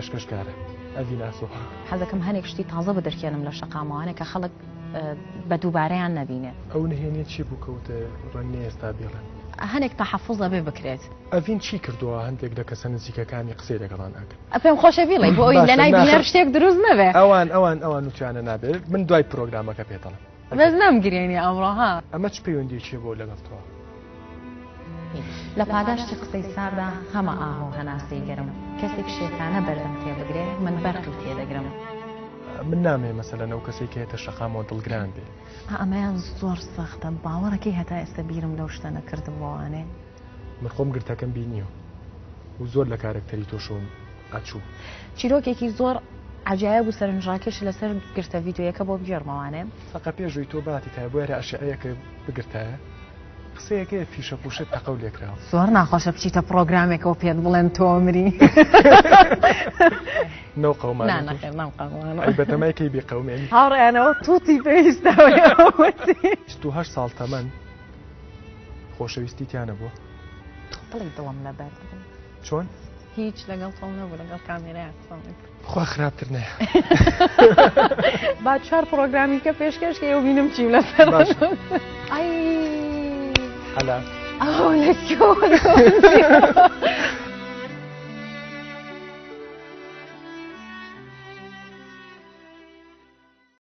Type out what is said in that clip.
پێشکەشکارە ئەڤین ئاسۆ. حەزەکەم هەنێک شتی تازە بدرکێنم لە شەقامەوانێ کە خەڵک بە دووبارەیان نەبینێ. ئەو نهێنیە چی بوو کە وتت ڕەنگ نیە ئێستا بیڵێم؟ هەنێک تەحەفوز ئەبێ بکرێت. ئەڤین چی کردووە هەندێک لە کەسە نزیکەکانی قسەی لەگەڵان ئەکەن؟ پێم خۆشە بیڵێی بۆ ئەوی لەلای بینەر شتێک دروست نەبێ. ئەوان ئەوان ئەوان وتیانە نابێ من دوای پرۆگرامەکە پێت ئەڵێم. بەس نامگرێنی ئەمڕۆ ها. ئەمە چ پەیوەندیەکی هەبووە لەگەڵ تۆ؟ لە پاداشتی قسەی ساردا هەمە ئاه و هەناسەی گەرم کەسێک شێتانە بەردم تێ بگرێ من بەرقی تێ دەگرم. من نامەوێ مەسەلەن ئەو کەسەی کە یەتە شەقامەوە دڵگران بێ. ئا ئەمەیان زۆر سەختە باوەڕەکەی هەتا ئێستا بیرم لەو شتە نەکردبووانێ. من خۆم گرتەکەم بینیوە و زۆر لە کارەکتەری تۆشەوە ئەچوو. چیرۆکێکی زۆر عەجایب و سەرنجڕاکێش لەسەر گرتە ڤیدیۆیەکە بۆ بگێڕمەوانێ. سەقە پێش ئەوی تۆ باتیتایە بۆ یارە ئەشعەیەکە بگرتایە قسەیەکەیە فیشە پوشە تەقەو لێکراوە. زۆر ناخۆشە بچیتە پڕۆگرامێکەوە پێت بڵێن تۆ مری. نەو قەومانە نا نەخێر نەم قەومانە. ئەی بەتەمای کەی بیقەومێنی. هاوڕێیانەوە توتی پێویستە 28 ساڵ تەمەن خۆشەویستی تیا نەبووە؟ تۆ بڵێی دڵم لەبەر بوو. چۆن؟ هیچ لەگەڵ تۆم نەبوو لەگەڵ کامێرای قسەم کرد. خوا خراپتر نەیە. با چوار پرۆگرامی کە پێشکەش کەی و بینم چیم لەسەر. ئای حەلا. ئەو لە کوێوە؟